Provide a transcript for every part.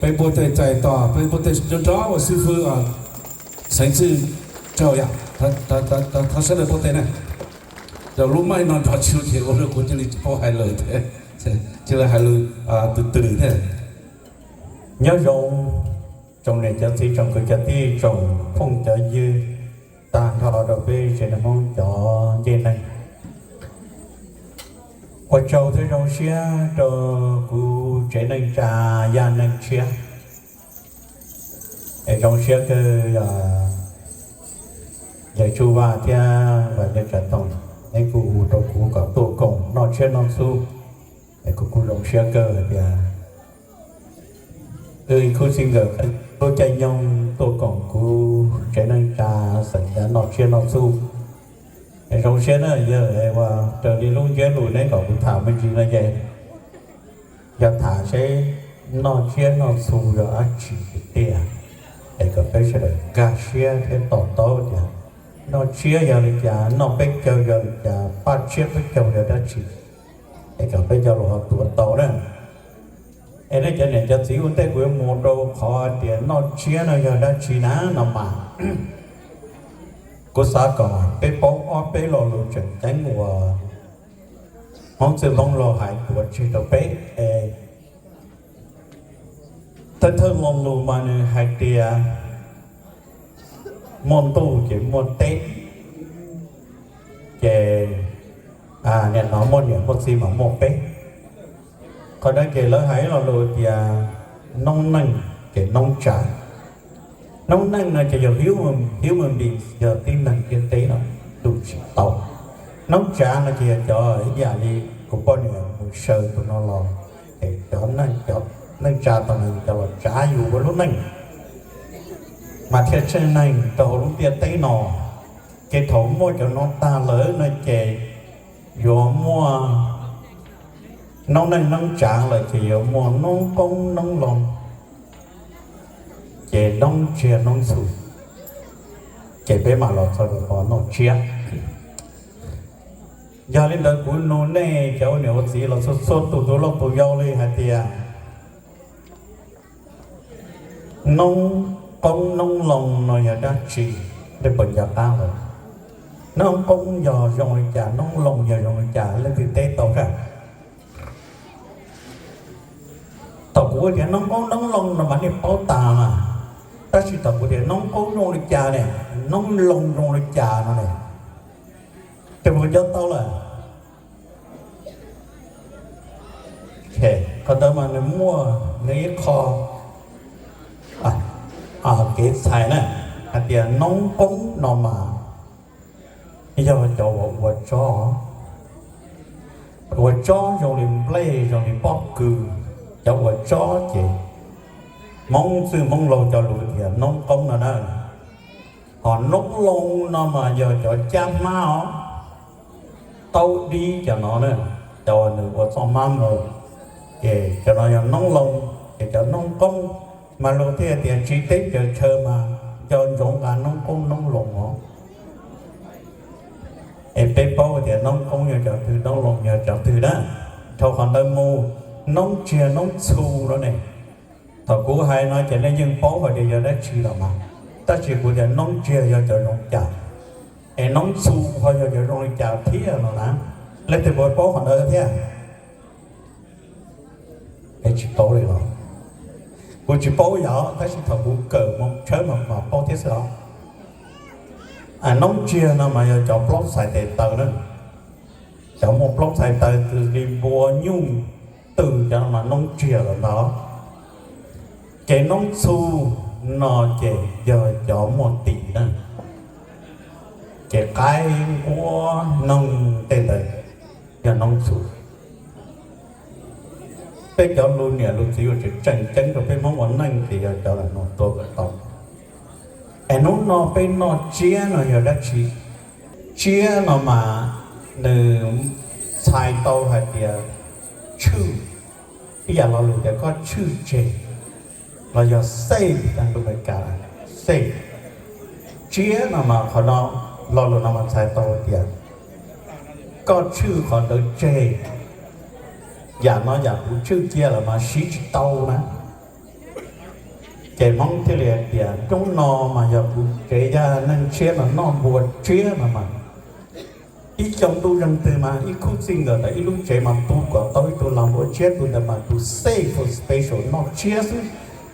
Peb npuaj tej txais tos, peb npuaj tej nrov nrov uas xib fwb xeev txwj tsaug yom, thov sawv daws npuaj tej na. Rau lub maij no nrov tsis ces ua rau kuv cia li tsis paub hais lus thiab, cia li hais lus tus twg thiab. Nyob zoo tsoom niam cov txiv, tsoom kwv cov tij, tsoom phooj cov ywg, tag nrho rau peb tsev neeg Hmoob cov ncej neeg. Ua tsaug thiab zoo siab rau kuv tsev neej tsa Yaj Neej Tshiab. Es zoo siab kawg yog yawg Tsuj Vaj thiab Vam Yaj Tsav Toom, neb kuj hu rau kuv kom tuaj koom noj tsiab noj txhuv. Es kuv kuj zoo siab kawg hais tias wb ib khub txij nkawm lub caij nyoog tuaj koom kuv tsev neej tsa xeem Yaj noj tsiab noj txhuv. Es zoo siab na yawg, es ua raws li lub ntsiab lus neb kom kuv tham me ntsis no ces yog tham seb noj tsiab noj txhuv yog dab tsi tiag tiag, es kom peb sawv daws nkag siab thiab to taub tias noj tsiab yog li cas, noj peb caug yog li cas, paj tsiab peb caug yog dab tsi, es kom peb cov laus ho tuav tau na. Es nej cov niam cov txiv, ua ntej kuv yuav mus rau qhov tias noj tsiab no yog dab tsi na no mas, kuv xav kom peb paub ob peb lo lus tseem ceeb uas Hmoob txwj Hmoob laug hais tuav tseg rau peb es thawj thawj lo lus mas nws hais tias muaj ntuj ces muaj teb, ces nim no muaj niam muaj txiv mas muaj peb. Qhov no ces lawv hais ib lo lus tias noob neej ces noob tsav. Noob neej no ces yog human beings, yog tib neeg ntiaj teb no, tu tsis tau. Noob tsav no ces yog cov ib yam li kuv poj niam mus saw tus no los, es cov neej tsa tau no cov los tsav yus ua lub neej mas thiaj tseeb neeg rau hauv lub ntiaj teb no. Ces thaum muaj cov no tag lawm no ces yuav muaj noob neej noob tsav lawm ces yuav muaj noob qoob noob loo, ces noob tsiag noob txhu, ces peb mam los txog rau qhov noj tsiab. Yog li ntawd kuv nug nej cov ua niam ua txiv los txhua txhua tus, tus loj tus yau li hais tias noob qoob noob loo no yog dab tsi? Leej puas nco qab lawm? Noob qoob yog zoo li cas, noob loo yog zoo li cas, leej twg teb tau sab? Thaum kuv tias noob qoob noob loo no mas nej paub tas mas, tab sis thaum kuv tias noob qoob zoo li cas ne, noob loo zoo li cas no ne, tus puas nco tau lawm? Qhov ntawd mas nws muaj nws ib qho kev txhais na, hais tias noob qoob no mas yog cov uas ua tsob, ua tsob zoo li nplej zoo li pob kws, cov ua tsob ces Hmoob txwj Hmoob laug cov lus tias noob qoob no na. Ho noob loo no mas yog cov cab hmab os, taub dib cov no na, cov uas nws ua txoj hmab mus, ces cov no yog noob loo. Ces cov noob qoob mas luag thiaj tias tsiv teb caws chaw mas nco ntsoov nqa noob qoob noob loo os. Es peb paub tias noob qoob yog cov twg, noob loo yog cov twg na. Dhau qhov ntawd mus, noob tsiag noob txhu no ne, thaum kuv hais no ces nej yeej paub hais tias yog dab tsi los mas, tab sis kuv tias noob tsiag yog cov zoo li cas, es noob txhu ho yog cov zoo li cas thiab no na. Leej twg puas paub qhov ntawd thiab? Es tsis paub li los? Kuv tsis paub yom, tab sis thaum kuv kawm mus tshawb mas mam paub thiab xwb os. Noob tsiag no mas yog cov plaub txhais tes taw na, cov muaj plaub txhais taw xws li npua, nyuj, tw, cov no mas noob tsiag los ntag. Ces noob txhu no ces yog cov muaj tis na, ces qaib, nquab, noog tej ntawd yog noob txhu. Peb cov lus niam lus txiv uas tseem tseem ceeb rau peb Hmoob ua neej ces yog cov no tuaj kom tau. Es hnub no peb noj tsiab no yog dab tsi? Tsiab no mas nws txhais tau hais tias tshwj, ib yam lo lus tias koj tshwj tseg, los yog save, lus Amelikas save. Tsiab no mas qhov no, lo lus no mas txhais tau tias koj tshwj qhov ntawd tseg, yam no yam kuv tshwj cia lawm mas siv tsis tau na. Ces Hmoob thiaj li hais tias, hnub no mas yog kuv tsev yaj neeg tshiab no noj npua tsiab no mas, ib xyoo ntuj zeeg twg mas ib khub txij nkawm ntawm ib lub tsev mas tu kom tau ib tug lag npua tsiab, tus ntawd mas tus safe special noj tsiab xwb,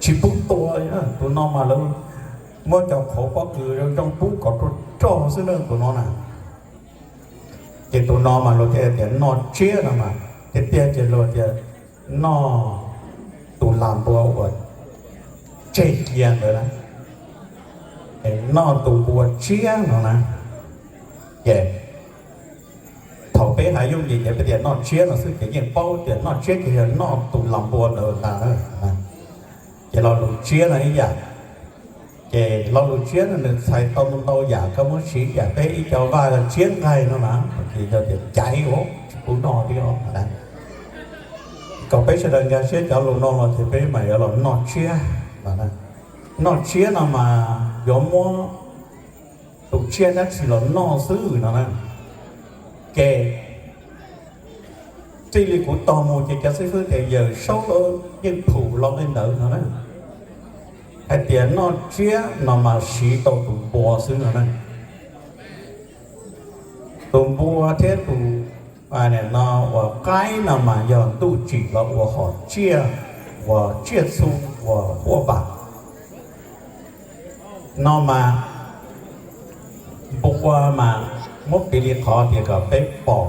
tsis pub tua. Tus no mas lawv muab cov qhauv pob kws zoo pub kom rau rog xwb na, tus no na. Ces tus no mas luag thiaj tias noj tsiab no mas, tiag tiag ces luag tias noj tus lag npua uas tseg cia ntawd na, noj tus npua tsiab no na. Ces thaum peb hais yooj yim ces peb tias noj tsiab no xwb ces yeej paub tias noj tsiab ces yog noj tus lag npua ntawd ntag. Ces lo lus tsiab no ib yam, ces lo lus tsiab no nws txhais tau ntau yam, koj muab siv ib yam peb ib co vaj tsiab nqaij no na, ces yog tias caiv ua tsis pub noj thiab. Kom peb sawv daws nkag siab cov lus no los ces peb mam yuav los noj tsiab. Noj tsiab no mas yuav muab tus tsiaj dab tsi los noj xwb no na. Ces txij li kuv tos mus ces cov xib fwb tias Yawm Saub lawv yeej phum los li ntawd no na, hais tias noj tsiab no mas siv tau tus npua xwb no na. Tus npua thiab tus, no uas qaib no mas yog ntuj tsim los ua hom tsiaj uas tsiaj txhu uas huaj vam no mas, npua mas muab piv li qhov tias kom peb pom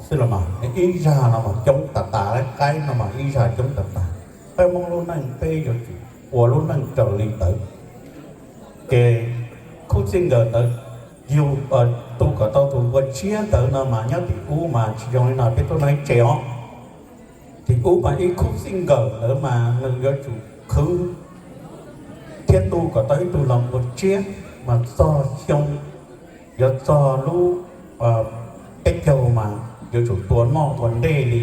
xwb los mas ib zaj no mas coob tas tas, qaib no mas ib zaj coob tas tas. Peb Hmoob lub neej peb yuav tsum ua lub neej raws li ntawd. Ces khub txij nkawm ntawd yug tu kom tau tus npua tsiab ntawd no mas nyob tim ub mas tsis zoo li no peb tuaj noj ib tsev os. Tim ub mas ib khub txij nkawm ntawd mas nws yuav tsum khwv thiab tu kom tau ib tug lag npua tsiab mas txog xyoo, yuav txog lub peb caug mas yuav tsum tua noj ua ntej li.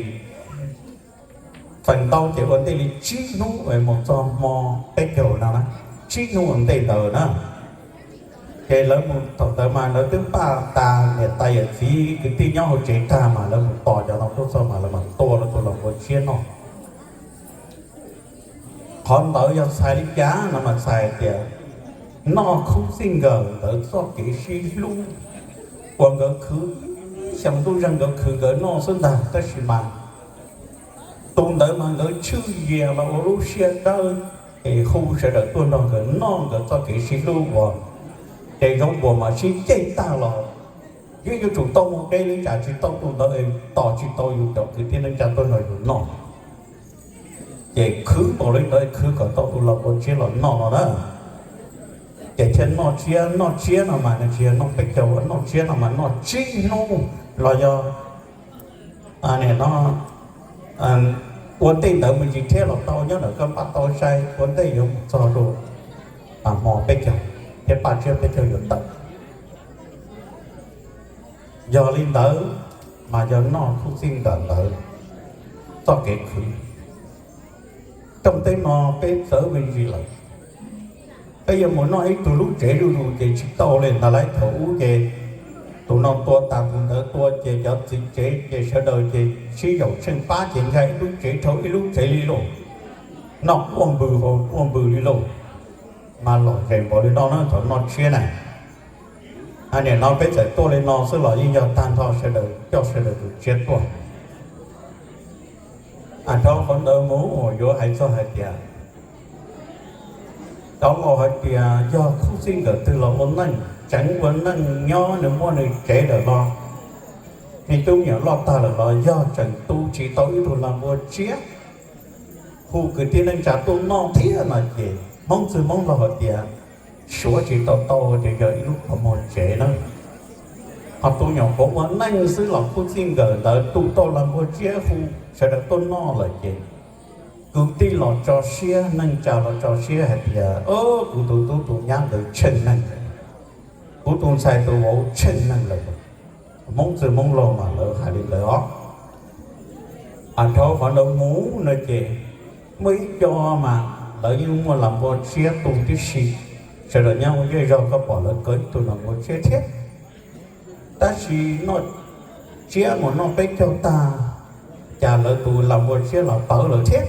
Feem ntau ces ua ntej li tsib hnub mus txog hmo peb caug no na, tsib hnub ua ntej ntawd na. Ces lawv mus thaum ntawd mas lawv twb npaj tas niam tais yawm txiv kwv tij nyob hauv tsev tag mas lawv mus tos cov no tuaj txog mas lawv mam tua lawv tus lag npua tsiab noj. Qhov ntawd yog txhais li cas no mas txhais tias noj khub txij nkawm ntawd txoj kev sib hlub uas nkawd khwv ib xyoos ntuj zeeg nkawd khwv nkawd noj xwb ntag, tab sis mas tus ntawd mas nkawd tshwj yias los ua lub siab dawb es hu sawv daws tuaj nrog nkawd noj nkawd txoj kev sib hlub uas ces zoo npuas mas sib ceg tag los yeej yuav tsum tau mus kev li cas tsis tau tus ntawd es tos tsis tau yus cov kwv tij neej tsa tuaj nrog yus noj. Ces khwv npaum li ntawd khwv kom tau tus lag npua tsiab los noj no na. Ces thiaj noj tsiab, noj tsiab no mas nws tsis yog noj peb caug, noj tsiab no mas noj tsib hnub los yog no ua ntej ntawd me ntsis thiab los tau, nyob ntawm koj npaj tau sai ua ntej yuav mus txog rau hmo peb caug thiab paj tsiab peb caug yuav tawm. Yog li ntawd mas yog noj khub txij nkawm ntawd txoj kev khwv. Rooj teb no peb txawv me ntsis lawm, peb yuav mus noj ib tug lub tsev zuj zus ces tsis tau li ntag lauj. Thaum ub ces tus no tua tas tus ntawd tua ces cov txiv tsev ces sawv daws ces sib yaum tsheej pab ces nkag ib lub tsev dhau ib lub tsev li lauj, noj quaj npws haus quaj npws li lauj. Mas lom zem npaum li no na thaum noj tsiab na. Nim no peb txawm tuaj li no xwb los yeej yog tag nrho sawv daws coj sawv daws tus tsiab tuaj. Dhau qhov ntawd mus yuav hais txog hais tias, cov laus hais tias yog khub txij nkawm twg los ua neej tseem ua neej nyob nws muaj nws tsev lawm los, nws tub me nyuam loj tag lawm los yog tseem tu tsis tau ib tug lag npua tsiab hu kwv tij neej tsa tuaj noj thiab no ces Hmoob txwg Hmoob laus hais tias suav tsis tau tau ces yog ib lub qhov muag tsev na. Ho tus nyuam qhuav ua neej xwb los khub txij nkawm ntawd tu tau lag npua tsiab hu sawv daws tuaj noj lawm ces kwv tij los tso siab, neej tsa los tso siab hais tias, o, kuv tus tub tus nyab ntawd tsheej neeg, kuv tus ntxhais tus vauv tsheej neeg lawm. Hmoob txwg Hmoob laus mas lawv hais li ntawd os. Dhau qhov ntawd mus no ces muaj ib co mas lawv yeej muaj lag npua tsiab tu tib si, sawv daws nyob ua zej zog koj pom lawv kaw ib tug lag npua tsiab thiab. Tab sis noj tsiab mus noj peb caug tag, cas lawv tus lag npua tsiab los pawv lawm thiab.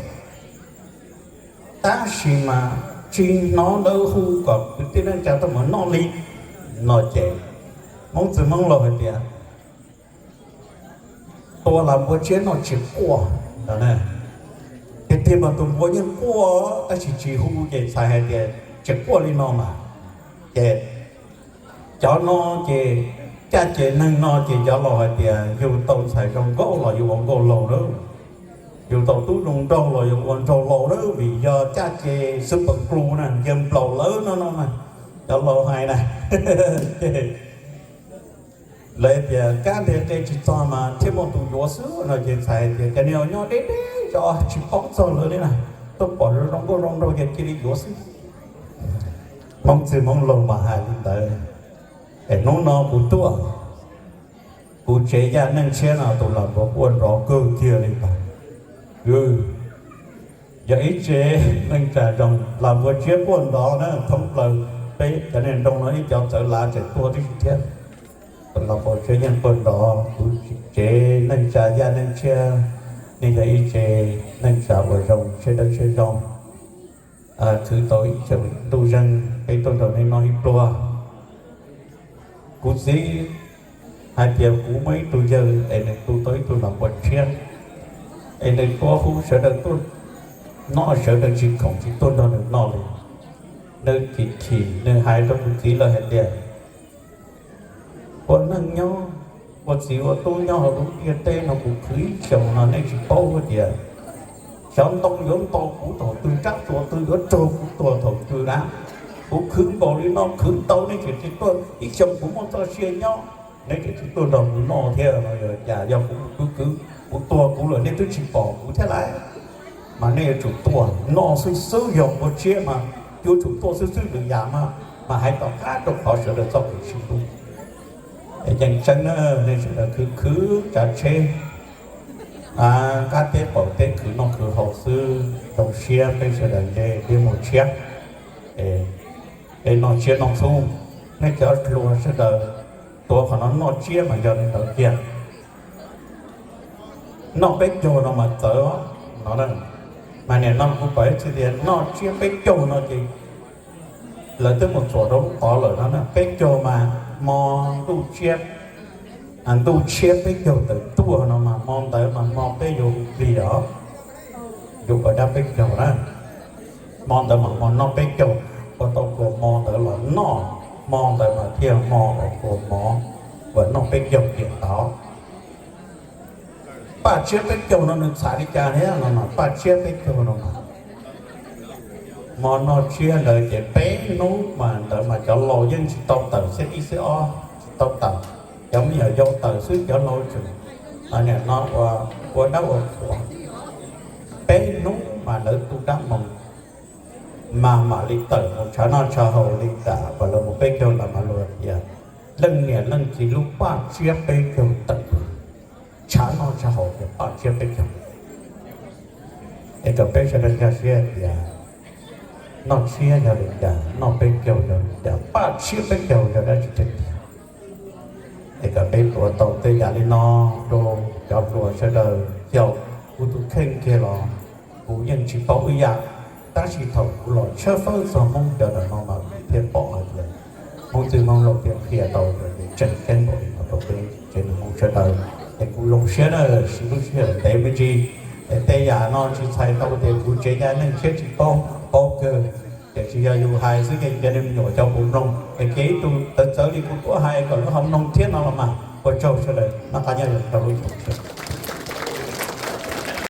Tab sis mas tsis hnov lawv hu kom kwv tij neej tsa tuaj mus noj li no ces Hmoob txwg Hmoob laus hais tias tua las npua tsiab noj tsis quaj no. Tiag tiag mas tus npua yeej quaj tab sis tsis hu ces txhais hais tias tsis quaj li no mas. Ces cov no ces caj ces neeg no ces cov laus hais tias yus tau ntxhais zoo nkauj los yus ua nkauj laus lawm, yus tau tub zoo nraug los yus ua nraug laus lawm, vim yog caj ces xwb pas klu na, nce nplaum lawm no no na, cov laus hais na. Lawv tias kab ntiag qe tsis txog mas thiaj muaj tus yuav xwb no ces txhais hais tias cov niag uas nyob deb deb zos tsis paub txog lawv li na, tuaj pom zoo zoo nkauj zoo nraug ces cia li yuav xwb. Hmoob txwg Hmoob laus mas hais li ntawd. Es hnub no kuv tuaj, kuv tsev yaj neej tshiab no tus las npua quaj nrov kawg kiag li ntag. Yog ib tsev neej tsa zoo, las npua tsiab quaj nrov na thoob plaws peb cov niag nroog no ib co txawv lav tseem tuag tib si thiab. Tus las npua tsiab yeej quaj nrov, kuv tsev neej tsa yaj neej tshiab, nej yog ib tsev neej tsa uas zoo siab dawb siab zoo, khwv tau ib txhia ntuj zeeg peb tuaj nrog nej noj ib pluag. Kuv txiv hais tias kuv muaj ib tug yawg es nws tu tau ib tug las npua tshiab, es nws tuaj hu sawv daws tuaj noj, sawv daws tsis khoom tsis tuaj nrog nws noj li. Nws chim chim nws hais rau kuv txiv lawv hais tias ua neej nyob, ua txiv ua tub nyob hauv lub ntiaj teb no kuv khwv ib xyoos no nej tsis paub hais tias xyov ntoo yuav ntaus kuv thaum twg, rab txuas twg yuav raug kuv tuag thaum twg na. Kuv khwv npaum li no khwv ntau nej tseem tsis tuaj, ib xyoos kuv muaj txoj sia nyob nej tseem tsis tuaj nrog kuv noj thiab no yog cas? Yog kuv khwv khwv kuv tuag kuv lawm nej twb tsis pom kuv thiab lawm, mas nej yuav tsum tuaj noj xwb xwb. Yog npua tshiab mas yuav tsum tuaj xwb xwb, lwm yam mas mas hais tom qab rau qhov sawv daws txoj kev sib hlub. Es yeej tseeb na, nej sawv daws khwv khwv tsav tsheb, qab teb qaum teb khwv noj khwv haus xwb, zoo siab peb sawv daws nce liaj mus tshiab, peb noj tsiab noj txhuv. Nej cov hluas sawv daws tuav qhov no noj tsiab mas yog li ntawd kiag. Noj peb caug no mas txawv no. Mas nim no kuv pom ib txhia tias noj tsiab peb caug no ces lawv twb mus txuas rau lub tod lawm no na. Peb caug mas hmo ntuj tshiab, ntuj tshiab peb caug tawm tuaj no mas hmo ntawd mas hmo peb yuav hu plig os, yuav pas dab peb caug na. Hmo ntawd mas hmo noj peb caug, ua tau kua hmo ntawd los noj, hmo ntawd mas thiaj hmo uas kua hmo uas noj peb caug tiam ntawd. Paj tsiab peb caug no nws txhais li cas thiab no mas paj tsiab peb caug no mas hmo noj tsiab ntawd ces peb hnub mas ntawd mas cov laus yeej tsis tau tawm xiab ib xiab ob, tsis tau tawm, cov me nyuam yaus tawm xwb, cov laus tseem nim no ua dab ua qhuas. Peb hnub mas lawv tu dab moo mas mam li tawm mus tshav noj tshav haus li cas. Pas lawv mus peb caug ntawd mas luag tias leej niam leej txiv lub paj tsiab peb caug tawm, tshav noj tshav haus ces paj tsiab peb caug. Es kom peb sawv daws nkag siab tias noj tsiab yog li cas, noj peb caug yog li cas, paj tsiab peb caug yog dab tsi tiag tiag. Es kom peb tuav tau tej yam li no rau cov hluas sawv daws xyaum. Kuv tus kheej kiag los kuv yeej tsis paub ib yam, tab sis thaum kuv los tshawb fawb txog Hmoob cov ntawm no mas kuv thiaj pom hais tias Hmoob txwg Hmoob laus thiaj qhia tau tias tseem ceeb npaum li no rau peb tsev neeg Hmoob sawv daws. Es kuv zoo siab na, siv lub sij hawm ntev me ntsis, es tej yam no tsis txhais tau tias kuv tsev yaj neej tshiab tsis paub, paub kawg, tiam sis yog yus hais xwb ces cov niag me nyuam cov puav mloog es kev ib tug txawv txawv li kuv tuaj hais kom lawv ho mloog thiab no los mas ua tsaug sawv daws, noj qab nyob zoo rau lub xyoo.